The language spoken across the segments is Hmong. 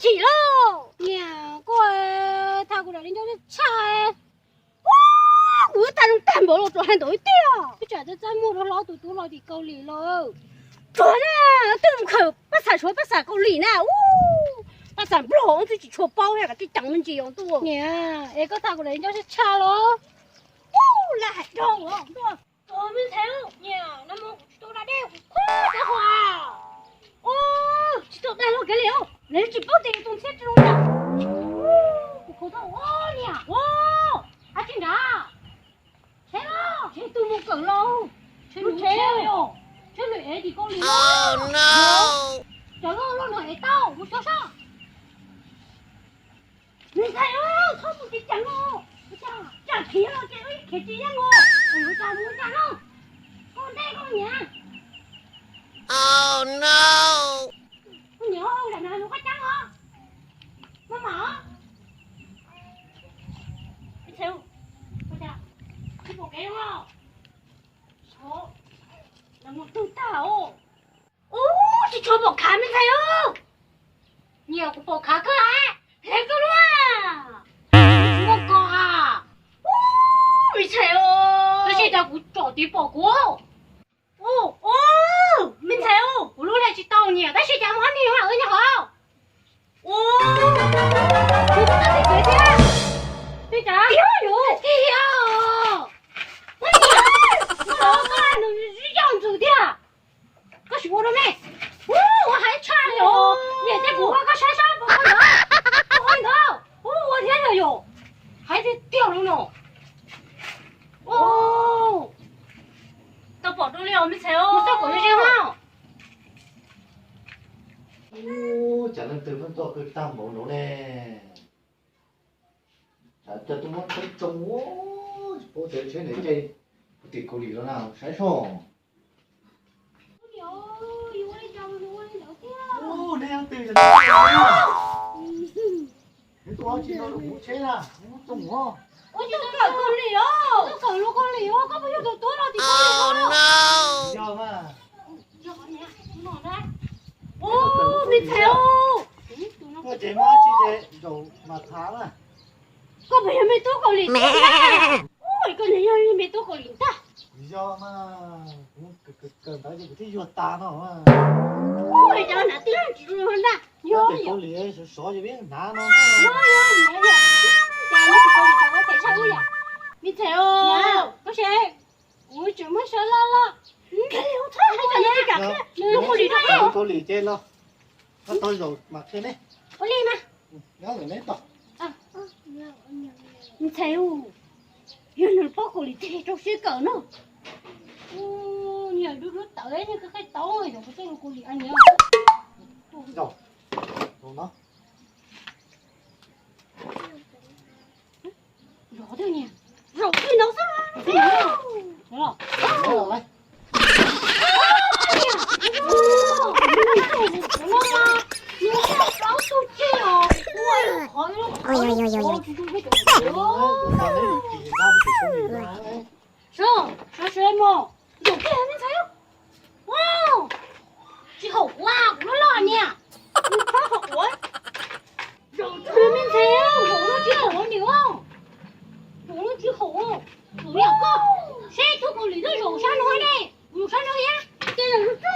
Chim lauj, niam, koj tha kuv daim di ncauj tshaj. Kuv tag zoo tag npaum los txog hais ntawd tiag. Twb tsam txaj muag rau hlob tus tub los tim Kaus Lim lawm. Tsuav na, twb mus khaws paj xam suav paj xam Kaus Lim na. Paj xam Nplog twb tsis tshua paub, kav tsij ceev me ntsis os ntuj. Niam, es koj tha kuv daim di ncauj tshaj tshaj los. Ub, laj hais dhau os ntuj. Me ntxhais, niam, nag hmo kuv tsis tau da dej, kuv khuv cov hua. Ub, tsis tau da los kev li os, lawv tsis paub tias yus tus ntxhiab tsis zoo na. Kuv khuv tau ua niam, ua, ab tsis nrad. Tsheb los, tsheb tus mus kawm los, tsheb lub tsheb os, tsheb lwm ev tim Kaus Lim os. Cov loj loj no ev tau, mus tso sab. Me ntxhais, txhob mus ceev ceev os, tsam khiav los ces khiav tsis yeej os, yuav cas mus cas no. Koj ntej koj niam. Koj niam, zam no lub qab cab os. Maj mam os. Me ntxhais, ua cas tsis pom kev os? Lawv mus twg tag os? Ub, tsis tshua pom khav me ntxhais os. Niam, kuv pom khav kawg a, hle koj lub a. Tsis muaj koj a. Ub, me ntxhais os, tab sis cas kuv tsom tid pom kuv. Ub, ub, me ntxhais os, kuv lub hle tsis tau niam, tab sis cas muaj ob niag nyob hauv. Ub, kuv twb tsis tau txij kev thiab. Ua cas? Tiag yus, tiag. Ua niam, ua los koj nws zib yoj ntxwm tiag. Koj sim ua rau me. Ub, ua hais tshaj yom. Niam, ces kuv ua koj saib saib puas ua ntawd. Puas ua ntawd? Ub, ua thiab yom yom. Hais tiag tiag li no. Ub, tau pom dua li os me ntxhais os. Mus xauj kom ze ze os. Ub, cas leej twg muab ntxuaj kawg tag npaum no ne? Cas coj tuaj muab tsheb tsoo ua, tsis paub tias tsheb ntawd caij tim Kaus Lim los na, saib soj. Ub, neb ob tug yog neb tuaj ua tsi no lub tsheb na, muab tsoo ua. Ua cas kawm Kaus Lim os, kawm lus Kaus Lim os, koj puas yog tus tuaj no tim Kaus Lim os? Yog mas. Ub, me ntxhais os, tuaj ces muab tsi ces zaum mas thav na. Koj puas yog me tub Kaus Lim tiag? Ub, koj niag yog me tub Kaus Lim ntag. Yog mas, kuv kawm ntawv ces kuv thiaj yuag tas no. Ub, cov hnav tib leeg tsis zoo ntag. Yog Kaus Lim sov sov ces peb hnav no. Yog, yog, yog, yog. Cas neb tsis Kaus Lim cov ua phem tshaj ub yam? Me ntxhais os, koj saib, kuv tseem muab sawv loj loj. Kaus Lim txhob hais cov no tsis kam thiab. Lub Kaus Lim rau koj. Kaus Lim ces los, koj tau zaum mas qhia neb. Ua li mas. Nyob ntawm neb tau. Me ntxhais, yog nws paub Kaus Lim ces rau siab kawm no. Niag dub dub tawv, niag qhaib qhaib tau, yog kuv tuaj lus Kaus Lim a niam. Zaum, zaum no. Zov twg niag? Zaum twg no xwb. Sov, sov seb mog, zaum twg me ntxhais? Tsis haum quav, kuv loj loj niag. Tsis haum quav. Zaum twg me ntxhais, zaum no tsis haum niag. Zaum no tsis haum. Zaum niag koj, seb tub Kaus Lim twb zaum sab no ne, zaum sab no thiab. Ces zaum no tso.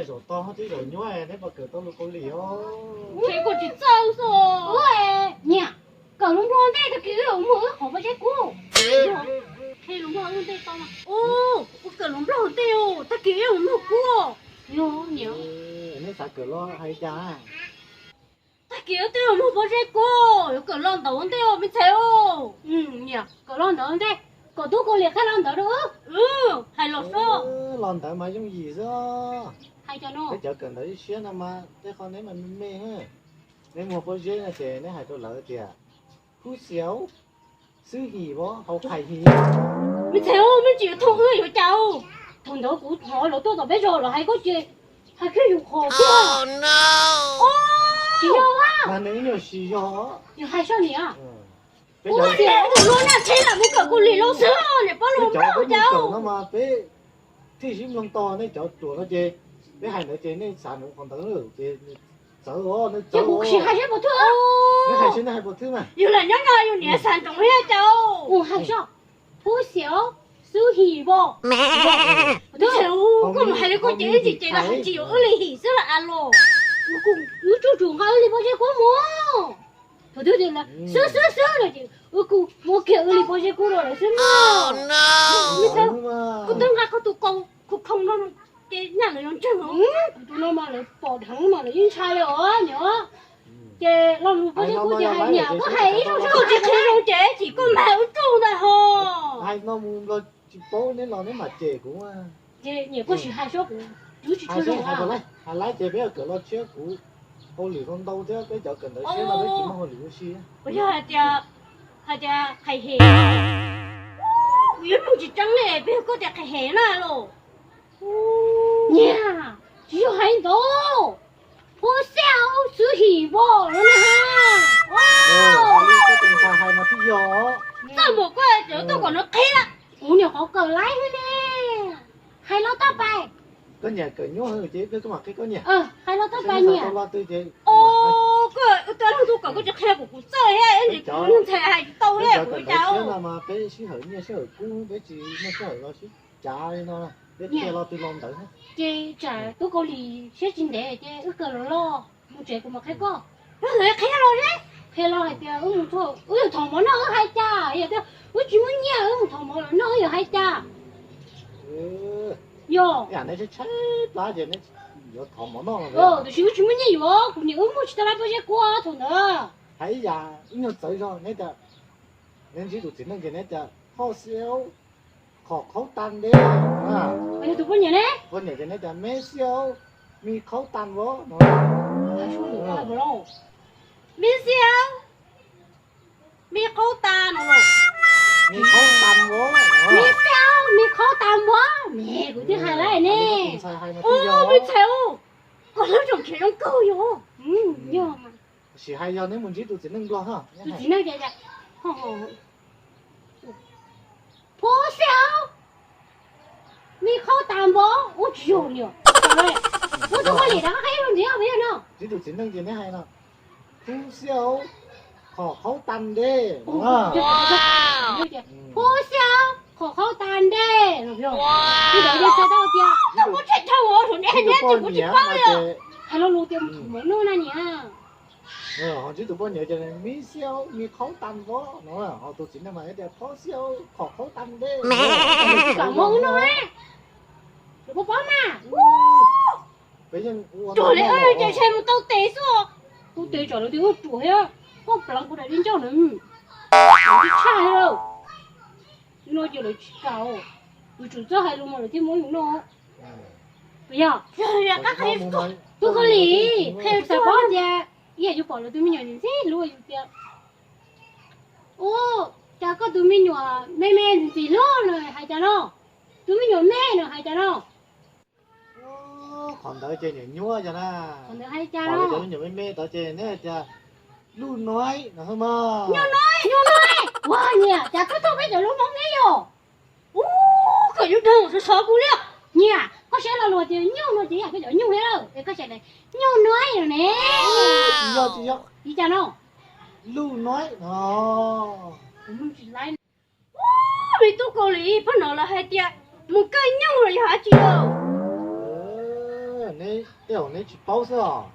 Zaum tog twb zaum nyuaj, neb puas kawm tau lus Kaus Lim os? Ces koj tsis txawj xwb. Niag, kawm lus Nplog ntej tag kis wb yuav muag wb qhov pob zeb kub. Ub, ua kawm lus Nplog ntej os, tag kis wb yuav muag kub. Yog niam. Neb xav kawm los hais cas? Tag kis wb twb yuav muag pob zeb kub, yuav kawm los ntawd ntej os me ntxhais os. Niam, kawm los ntawd ntej, kom tub Kaus Lim qhia los ntawd rau wb. Hais los xwb. Los ntawd mas yooj yim xwb. Hais cov no. Peb cov kawm ntawv ib siab no mas tej qhov neb mas me me. Neb muag pob zeb no ces neb hais rau lawv tias, hub xiav, xwb him vov hauv qhais him. Me ntxhais, me ntsis yuav thooj wb yuav cas? Thaum ntawd kuv thov lawv tuaj tom peb zos los hais koj ces hais kiag yus qhov tiag. Tsis yog a. Mas nws nyuam sis yog. Yog hais soj niam. Ua tias ua luaj naj tsheb lam mus kawm Kaus Lim los xwb, niam pab los nplooj cas no mas peb thiaj sib mloog tau nej cov ruam no ces peb hais ntawd ces nej xav nws qhov ntawd ces Ces kuv sim hais saib puas thwj. Yus lam nyob no yus niam xav ntsoov thiab cas. Ua hais soj, phuv xiaus, xub him vos. Koj mus hais li koj ces ib ntsis ces los hais tsis yuav wb li him xwb los a los. Wb tsuj tsum nqa wb li pob zeb kub mus. Thaum twg tias xwb xwb xwb no ces wb kuj muab kiag wb li pob zeb kub rau lawv xwb no. Kuv twb nqa koj tus qau khoo khoo no ces nyaj lawv yuav ntseeg os. Kuv tus no mas lawv pom dheev mas lawv yeej ntshai li os niam. Ces lo lus pob zeb kub ces hais niam koj hais ib zaug koj tsis qhia zoo ces chim koj mag wb tsuj ntag ho. Hais no mus Nplog tsis paub neb los neb mam cem kuv. Ces niam koj sim hais seb kuv twb tsis tshua zoo. Hais laiv ces peb kawm los tshiab kuv hauj lwm zoo ntau thiab peb cov kawm ntawv siab no peb tsis muaj hauj lwm ua si. Kuv yog hais tias, hais tias qhais hem, kuv yuav mloog tsis tseeb li peb yog koj tias qhais hem na los. Niam, tsis yog hais ntawd, phuv xiaus xwb him vos no na ha. Txaj muag koj tseem tuaj kom nws qhia. Kuv nyuam qhuav kawm laiv xwb ne. Hais los tab pais. Koj niam kawm nyuaj heev ces koj mam qhia koj niam. Hais los tab pais niam. Koj ua tus leej tub kawm koj tsis qhia kuv kuv txawj thiab, ntxhais hais tsis tau thiab kuv cas. Peb sij hawm nyiaj sij hawm kub peb tsis muaj sij hawm los sib cav li no, peb qhia lo twg lo ntawd. Ces tsam tub Kaus Lim siab tsis ntev ces wb kawm los loj mus tsev kuv mam qhia koj. Qhia los, qhia los hais tias wb mus, wb yuav thov mov noj wb hais cas, yog tias wb tsis muaj nyiaj wb mus thov mov los noj wb yuav hais cas. Yog, tiam sis wb tsis muaj nyiaj yuav, kuv niam wb muag tsis tau lawv pob zeb kub thaum ntawd. Hais ib yam ib nyuag txawv zog neb tias, neb ntsib tus txiv neej ces neb tias phuv xiaus, qhov khaub tas nte. Yog tus poj niam ne? Poj niam ces neb tias me xiaus, mi khaub tas vos no. Me xiaus, mi khaub tas no. Mi khaub tas vos. Me xiaus, mi khaub tas vos. Me kuv twb hais laiv ne. Ua me ntxhais, koj hlub tsoom khiav zoo kawg yog. Yog mas. Sim hais yog neb mus ntsib tus txiv neej Nplog ho. Tus txiv neej tias, phuv xiaus, mi khaub tas vos, ua tsis yog li. Ua tus poj niam rov qab qhia ib zaug ntxiv puas yog no? Ntsib tus txiv neej ces neb hais no, phuv xiaus, qhov khaub tas nte. Phuv xiaus, qhov khaub tas nte. Kuv ntawd yog txhais tau tias, koj muab tshem dhau ua thaum neb hais neb ces kuv tsis paub li. Hais lo lus tias mus thov mov noj na niam. Ho ntsib tus poj niam ces me xiaus, mi khaub tas vos no, ho tus txiv neej mas tias phuv xiaus, qhov khaub tas nte. Kom mov wb noj, lawv puas paub mas. Cuag li ces ntshe mus tau tes xwb. Tau tes tsam lawv tias ua ruam thiab, koj pleev kuv daim di ncauj na. Tshaj thiab lauj. Yus no ces lawv tsis kam, yus tsum txawj hais lus mas lawv thiaj muab yus noj. Puas yog? Tub Kaus Lim, xav paub tias ib yam yus pom lawv tus me nyuam ntxim hlub yus tias, ua cas koj tus me nyuam me me ntxim hlub no hais cas no? Tus me nyuam me no hais cas no? Qhov ntawd ces nyuam nyuaj cas na. Qhov ntawd hais cas no? Cov me nyuam me me tod ces neb hais tias luj noib no mas. Nyuj noib, nyuj noib. Ua niam, cas koj tuaj peb cov lub Hmoob neb yog? Ub, koj yuav dag sov sov kuv li. Niam, koj saib lo lus tias nyuj no ces yam koj cov nyuj thiab lawm es koj tseem tias nyuj noib no ne. Tsis yog, tsis yog. Li cas no? Luj noib no. Kuv mloog tsis laib. Ub, me tub Kaus Lim, pab no lawv hais tias mus kawg nyuj los yog dab tsi os? Neb tej zaum neb tsis paub xwb os.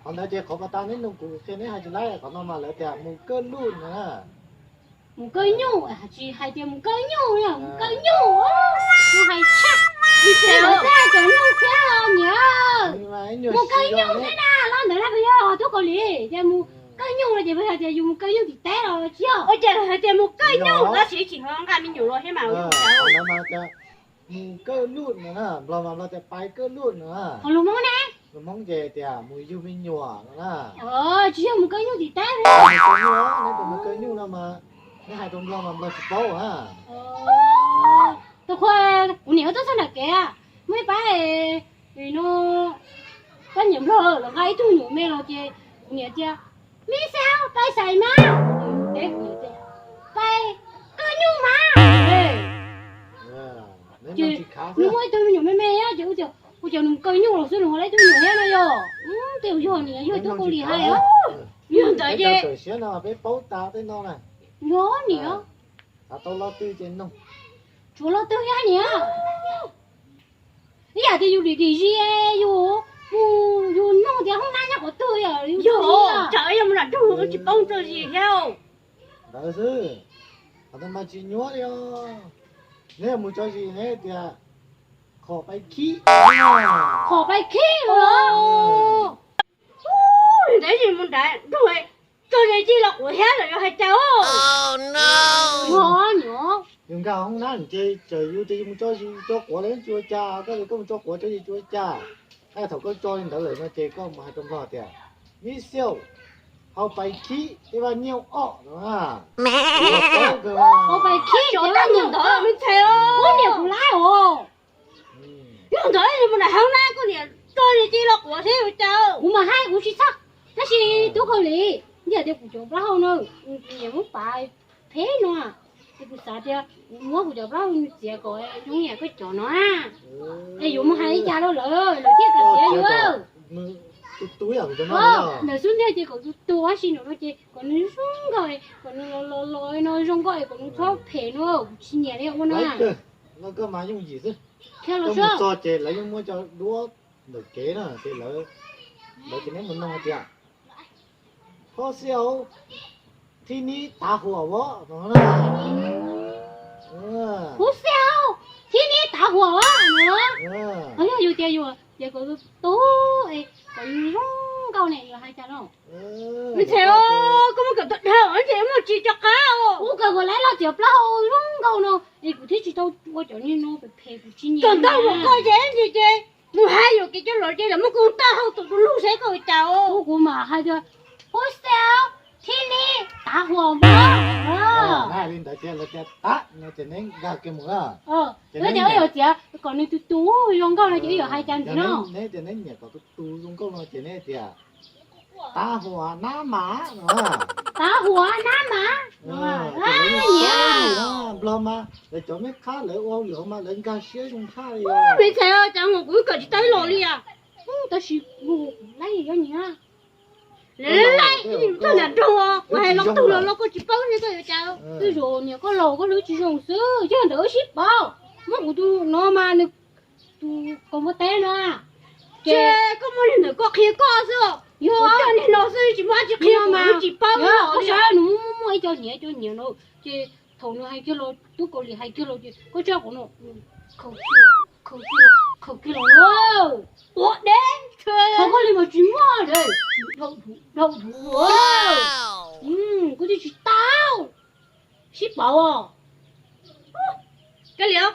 Qhov ntawd ces qhov ko tas neb nug kuv qhia neb hais tsis laib, qhov no mas lawv tias mus kawg luj na. Mus kawg nyuj, tsis hais tias mus kawg nyuj, mus kawg nyuj, mus hais tshaj. Mus kawg nyuj thiab los niam. Mus kawg nyuj thiab na, los ntawd na puas yog tub Kaus Lim, ces mus kawg nyuj no ces puas yog tias yus mus kawg nyuj tim teb los tsis yog? Ua cas lawv hais tias mus kawg nyuj tab sis tsis nqa me nyuam los thiab mas. Mus kawg luj no na, Nplog mas Nplog tias pais kawg luj no na. Ho lus Hmoob ne? Lus Hmoob ces tias mus yug me nyuam no na. Tsis yog mus kawg nyuj tim teb. Mus kawg nyuj, neb tias mus kawg nyuj no mas neb hais rau Nplog mas Nplog tsis paub na. Tus qhua, kuv niam wb tuaj txog nram kev, muaj ib pab no, pab niam Nplog los nqa ib tug nyuam me los ces kuv niam tias, me xav pais xais mas, teb kuv niam tias, pais kawg nyuj mas. Ces nws muaj ib tug me nyuam me me ces wb tias, Kuv cov nus kaw nyuj los xwb nws ho laib tub nyuam thiab no yog. Tej yog niam yog tub Kaus Lim hais os. Yog ntawd ces siab no peb paub tas tej no na. Yog niam. Tau lo twg ces nug. Tsuav lo twg thiab niam. Ib yam tias yus dim dim zis yus, yus nug tias hoob nab nyob qhov twg yog yus yog tsam yog mus nram nroog tsis paub tso zis thiab. Ntawd xwb, qhov ntawd mas tsis nyuaj li os. Neb mus tso zis neb tias qhov pais khib. Qhov pais khib los. Ntev zis mus nram nroog tso zis cia los quav thiab lawm yog hais cas os. Yus nkag hoob nab ces txawm yus tias yus mus tso zis tso quav los tsis ua cas, koj tias koj mus tso quav tso zis tsis ua cas. Thaum koj tso li ntawd lawm no ces koj mus hais rau nplog tias, mib xiau, hau pais khib ib vaj nyiaj ob no. Hau pais khib ib vaj nyiaj ob, ua niam kuv laib os. Yog ntawd mus nram hoob nab koj niam tso zis cia los quav thiab ua cas. Kuv mas hais kuv tsis txhob, tab sis tub Kaus Lim, ib yam tias kuv cov plaub hau no, kuv niam muab pav phem no, ces kuv xav tias kuv muab kuv cov plaub hau nws txiav kom zoo yam koj cov no. Es yuav mus hais li cas rau lawv, lawv thiaj kam txiav yus. Ntawm xub ntiag ces kom tus tus tab sis ntawm no ces kom nws zoo nkauj, kom nws los los los no zoo nkauj es kom nws txhob phem no, kuv tsis nyiam li ua no. Koj mas yooj yim xwb. Koj mus txog ces lawv yeej muab cov duab ntawm kev na ces lawv, lawv ces neb mus nug hais tias, hub xib hawb, thib nib tav huam vov no na. Hub xib hawb, thib nib tav huam vov no. Yog yus tias yus ces kom tus tus, kom yus zoo nkauj ne yus hais cas no. Me ntxhais, koj muab kawm tau dhau ces muaj tsis rov qab os. Kuv kawm kom laib los txiav plaub hau zoo nkauj no es kuv thiaj tsis tau ua cov niag no phem phem kuv tsis nyiam. Kawm ntau mus koj ces ntsis ces mus hais yuam kev coj los ces lawv muab kuv tau hau tus tus lug seb koj ua cas os. Kuv mam hais tias, hub xib hawb, thib nib tav huam vov. Hais li ntawd ces lawv tias tab no ces neb nkag kiag mus na. Ces neb yuav txiav kom nws tus tus zoo nkauj no ces wb yuav hais cas ntxiv no. Neb tias neb nyiam kom tus tus zoo nkauj no ces neb tias, tav huam nab mas no. Tav huam nab mas. Nyiam. Nplog mas lawv cov meb qhab lawv ua hauj lwm mas lawv nkag siab zoo tshaj li. Me ntxhais, cas mus kuv kawm tsis tau ib los li as. Tab sis kuv laib yog nyiam. Laib txog nram nroog kuv hais los tug los los koj tsis paub thiab koj yuav cas. Twb zaum niam koj laus koj hlub tsis zoo xwb, yog ntawd wb sib pauv. Muab kuv tus no mas nws tus kaus npua teb no. Ces koj muaj neeg ntawm koj qhia koj xwb. Yog coj niag no xwb tsis muaj dab tsi qhia kuv mas tsis paub. Koj saib nws muaj muaj ib co hniav co hniav no, ces thaum nws hais kiag los tub Kaus Lim hais kiag los ces koj saib qhov no, khaws kiag los no. Ua deb, qhov koj li mas tsis muaj li. Dhau dhuv, dhau dhuv. Kuv twb tsis tau sib pauv. Kav liam,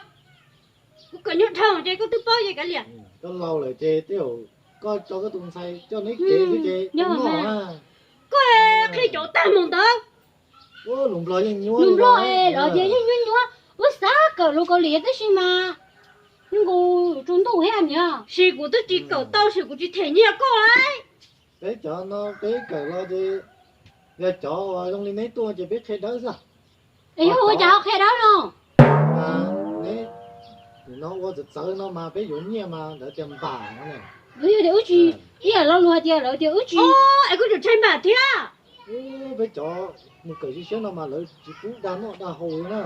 kuv kom nyuaj dhau ces koj twb paub ces kav liam. Koj laus lawm ces tej zaum koj tso koj tus ntxhais coj neb kev xwb ces yog noj. Koj qhia cov tag mus ntawd. Lus Nplog yeej nyuaj, lus Nplog los tias yeej nyuaj nyuaj. Wb xav kawm lus Kaus Lim tab sis mas nkaus tsaus ntuj thiab niam. Sis kuv twb tsis kawm tau sis kuv tsis them nyiaj koj lauj. Peb cov no peb kawm los ces yog cov uas zoo li neb tuaj ces peb qhia dawb xwb. Es yog ua cas ho qhia dawb no? Neb no ua txawv txawv no mas peb yuav nyiaj mas lawv tias npam no. Lawv yog tias wb tsis, ib yam lo lus hais tias lawv tias wb tsis. Es kuv tseem ntshai npam thiab. Peb cov mus kawm siab siab no mas lawv tsis pub dag noj dag haus li na.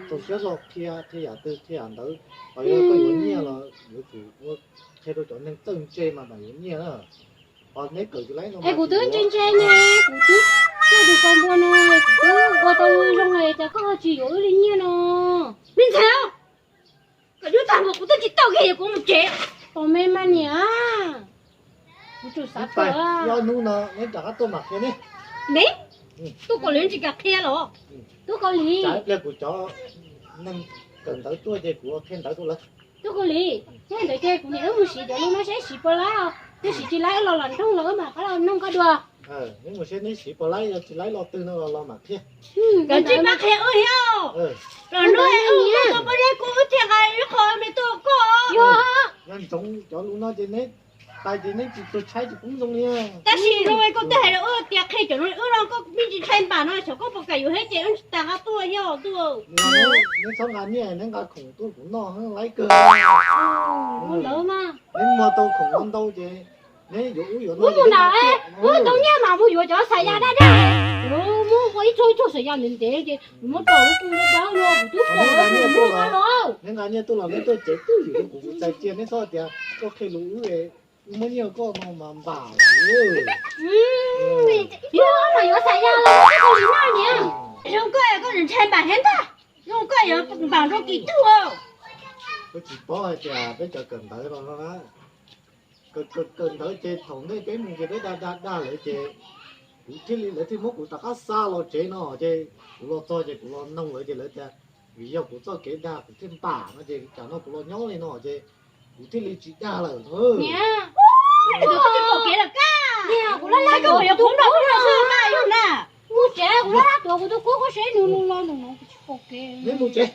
Txaus siab hlo qhia, qhia yam twg qhia yam ntawd. Los yog koj yuav nyiaj los yuav tsum ua qhia rau cov neeg txawj ntse mas mam yuav nyiaj na. Os neb kawm tsis laib no. Es kuv twb ntse ntse ne, kuv twb coj tus kaus npua no, kuv twb ua tau zoo li cas koj ho tsis yuav wb li nyiaj no? Me ntxhais, koj yuav tag npaum kuv twb tsis tau kiag kuv mus tsev. Pom me mas niam, kuv tsum xav kawm. Hnub no neb rov qab tuaj mam qhia ne. Me, tub Kaus Lim tsis kam qhia los? Tub Kaus Lim, ib pliag kuv cov neeg kawm ntawv tuaj ces kuv qhia ntawv rau lawv. Tub Kaus Lim, yog ntawd ces kuv niam wb mus siv cov lus no seb siv puas laib os, yog siv tsis laib wb los lam nroog los wb mam rov qab los noog koj dua. Wb mus seb neb siv puas laib, yog tsis laib lo twg no los los mam qhia. Koj tsis pab qhia wb thiab. Los no wb mus tau pob zeb kuv wb thiaj nqa ib qho me tuaj koj. Yog ntsoov cov lus no ces neb Tais ces neb tsis tug tshaib tsis poob zoo li. Tab sis zoo li koj twb hais rau wb tias qhia cov no wb los koj pheej tsis ntshai npam no xyov koj puas kam yuav thiab ces wb tsis tas qab tuaj thiab os tuaj. Neb txhob nqa nyiaj, neb nqa khoom tuaj kuv noj laib kawg. Ntawd mas neb muag tau khoom no ntau ces neb yuav ub yuav no. Wb mus ntawd, wb tau nyiaj mas mus yuav cov xav ya daj daj. Muab ua ib txog ib txog xav ya ntev ntev ces muab rau wb pw dawb no kuv twb pom muag los. Neb nqa nyiaj tuaj los neb tuaj cev twj ywm rau kuv, kuv txais cia neb txhob tias tuaj qhia lus wb, wb muab nyiaj koj no mas npam. Yog mas yuav xav ya los koj li no niam. Zoo koj koj ntshai npam thiab ntag, zoo koj yuav npam zoo kis tug. Koj tsis paub hais tias peb cov kawm ntawv no no na, kawm ntawv ces thaum ntej peb mus ces peb dag dag dag lawv ces kuv thiaj li, lawv thiaj muab kuv rov qab xa los tsev no ces kuv los txog ces kuv los noog lawv ces lawv tias vim yog kuv txoj kev dag kuv thiaj npam no ces tsam no kuv los nyob li no ces kuv thiaj li tsis dag lawm. Niam, kuv laj laj tuav kuv tus kub no xwb na. Mus tsev, kuv laj laj tuav kuv tus kub, koj saib nws los nws no kuv tsis pom kev. Neb mus tsev.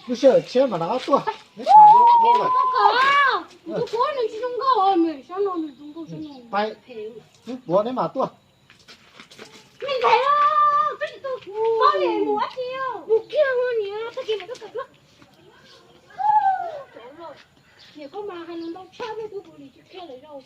Lub sij hawm tshiab mas rov qab tuaj. Neb tham koj kom, kuv tus kub nws tsis zoo nkauj, nws zoo nkauj, nws zoo nkauj. Wb puav neb mam tuaj. Me ntxhais, koj tsis tau paub li mus dab tsi, mus kiag niam, tag kis mam tuaj kawm. Niam koj mas hais lus ntau tshaj, tus kuv li tsis qhia lawv zaum.